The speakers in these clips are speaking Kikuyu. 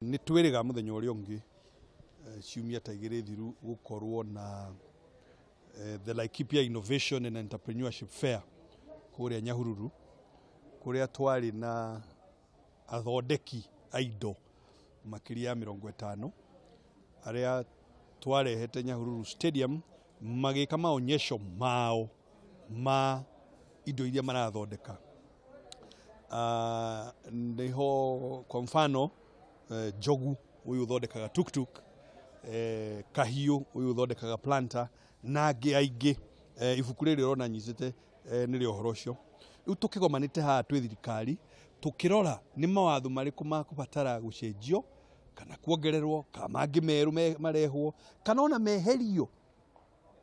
Nĩ twĩrĩga mũthenya ũrĩa ũngĩ ciumia ta igĩrĩ thiru gũkorwo na the Laikipia Innovation and Entrepreneurship Fair kũrĩa Nyahururu, kũrĩa twarĩ na athondeki a indo makĩria ya 50 arĩa twarehete Nyahururu Stadium magĩka maonyesho mao ma indo iria marathondeka. Nĩho kwa mfano Njogu ũyũ ũthondekaga tuktuk, Kahiũ ũyũ ũthondekaga planter na angĩ aingĩ. Ibuku rĩrĩ ũrona nyitĩte nĩ rĩa ũhoro ũcio. Rĩu tũkĩgomanĩte haha twĩ thirikari tũkĩrora nĩ mawatho marĩkũ makũbatara gũcenjio kana kuongererwo kana mangĩ merũ marehwo kana ona meherio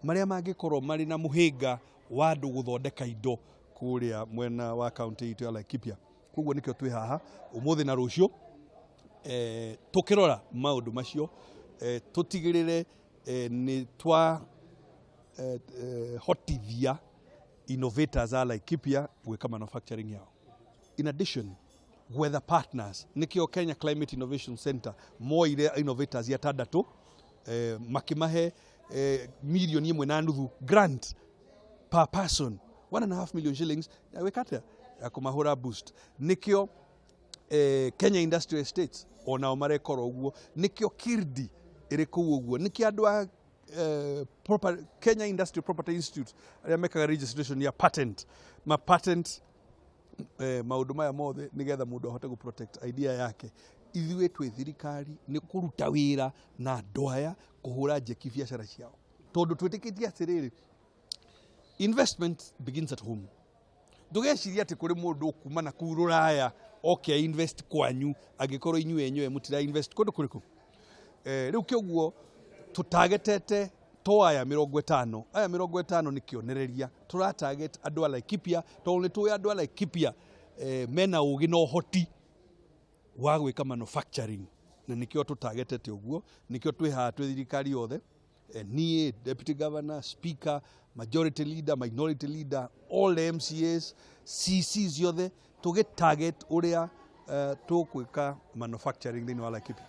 marĩa mangĩkorwo marĩ na mũhĩnga wa andũ gũthondeka indo kũrĩa mwena wa kaunti itũ ya Laikipia. Koguo nĩkĩo twĩ haha ũmũthĩ na rũciũ tũkĩrora maũndũ macio, tũtigĩrĩre nĩ twa hotithia innovators a Laikipia gwĩka manufacturing yao. In addition, gwetha partners, nĩkĩo Kenya Climate Innovation Center moire innovators atandatũ, makĩmahe 1.5 mirioni grant per person, 1.5 million shillings ya gwĩka atĩa, ya kũmahũra boost. Nĩkĩo Kenya Industrial Estates onao marekora ũguo, nĩkĩo KIRDI ĩrĩ kũu ũguo, nĩkĩo andũ a Kenya Industrial Property Institute arĩa mekaga registration ya patent, ma patent maũndũ maya mothe nĩgetha mũndũ ahote gũ protect idea yake. Ithuĩ twĩ thirikari nĩ kũruta wĩra na andũ aya kũhũra njeki biacara ciao, tondũ twĩtĩkĩtie atĩrĩrĩ, investment begins at home. Ndũgeciria atĩ kũrĩ mũndũ ũkuma na kũu rũraya oke invest kwanyu angĩkorwo inyuĩ enyewe mũtira invest kũndũ kũrĩkũ. Rĩu kĩoguo tũtagetete to aya 50, aya 50 nĩ kĩonereria. Tũratarget andũ a Laikipia tondũ nĩ tũĩ andũ a Laikipia mena ũgĩ na ũhoti wa gwĩka manufacturing, na nĩkĩo tũtagetete ũguo, nĩkĩo twĩ haha twĩ thirikari yothe, niĩ, deputy governor, speaker, majority leader, minority leader, all the MCAs, CC ciothe, tũgĩ target ũrĩa tũgwĩka manufacturing thĩinĩ wa Laikipia.